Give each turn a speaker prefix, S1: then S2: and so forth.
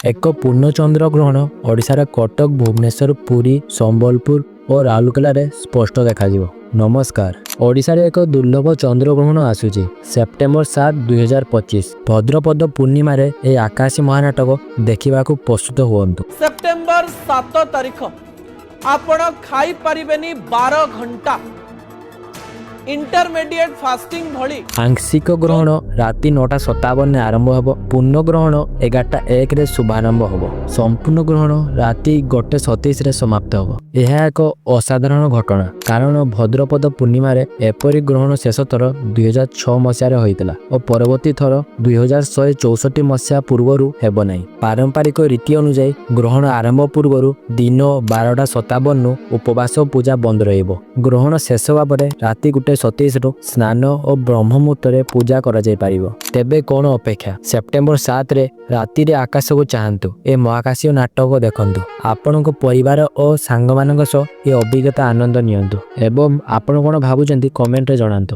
S1: ଏକ ପୂର୍ଣ୍ଣ ଚନ୍ଦ୍ରଗ୍ରହଣ ଓଡ଼ିଶାର କଟକ, ଭୁବନେଶ୍ୱର, ପୁରୀ, ସମ୍ବଲପୁର ଓ ରାଉରକେଲାରେ ସ୍ପଷ୍ଟ ଦେଖାଯିବ। ନମସ୍କାର। ଓଡ଼ିଶାରେ ଏକ ଦୁର୍ଲଭ ଚନ୍ଦ୍ରଗ୍ରହଣ ଆସୁଛି ସେପ୍ଟେମ୍ବର 7, 2025। ଭଦ୍ରପଦ ପୂର୍ଣ୍ଣିମାରେ ଏହି ଆକାଶୀ ମହାନାଟକ ଦେଖିବାକୁ ପ୍ରସ୍ତୁତ ହୁଅନ୍ତୁ।
S2: ସେପ୍ଟେମ୍ବର 7 ତାରିଖ ଆପଣ ଖାଇପାରିବେନି 12 ଘଣ୍ଟା, ଇଣ୍ଟରମିଡିଏଟ୍ ଫାଷ୍ଟିଂ ଭଳି।
S1: ଆଂଶିକ ଗ୍ରହଣ ରାତି 9:57ରେ ଆରମ୍ଭ ହେବ। ପୂର୍ଣ୍ଣ ଗ୍ରହଣ 11:01ରେ ଶୁଭାରମ୍ଭ ହେବ। ସମ୍ପୂର୍ଣ୍ଣ ଗ୍ରହଣ ରାତି 1:27ରେ ସମାପ୍ତ ହେବ। ଏହା ଏକ ଅସାଧାରଣ ଘଟଣା, କାରଣ ଭଦ୍ରପଦ ପୂର୍ଣ୍ଣିମାରେ ଏପରି ଗ୍ରହଣ ଶେଷ ଥର 2006 ମସିହାରେ ହୋଇଥିଲା ଓ ପରବର୍ତ୍ତୀ ଥର 2164 ମସିହା ପୂର୍ବରୁ ହେବ ନାହିଁ। ପାରମ୍ପରିକ ରୀତି ଅନୁଯାୟୀ ଗ୍ରହଣ ଆରମ୍ଭ ପୂର୍ବରୁ ଦିନ 12:57ରୁ ଉପବାସ, ପୂଜା ବନ୍ଦ ରହିବ। ଗ୍ରହଣ ଶେଷ ହେବା ପରେ ରାତି 1:27ରୁ ସ୍ନାନ ଓ ବ୍ରହ୍ମ ମୁହୂର୍ତ୍ତରେ ପୂଜା କରାଯାଇପାରିବ। ତେବେ କ'ଣ ଅପେକ୍ଷା? ସେପ୍ଟେମ୍ବର 7ରେ ରାତିରେ ଆକାଶକୁ ଚାହାନ୍ତୁ, ଏ ମହାକାଶୀୟ ନାଟକ ଦେଖନ୍ତୁ। ଆପଣଙ୍କ ପରିବାର ଓ ସାଙ୍ଗମାନଙ୍କ ସହ ଏ ଅଭିଜ୍ଞତା ଆନନ୍ଦ ନିଅନ୍ତୁ ଏବଂ ଆପଣ କ'ଣ ଭାବୁଛନ୍ତି, କମେଣ୍ଟରେ ଜଣାନ୍ତୁ।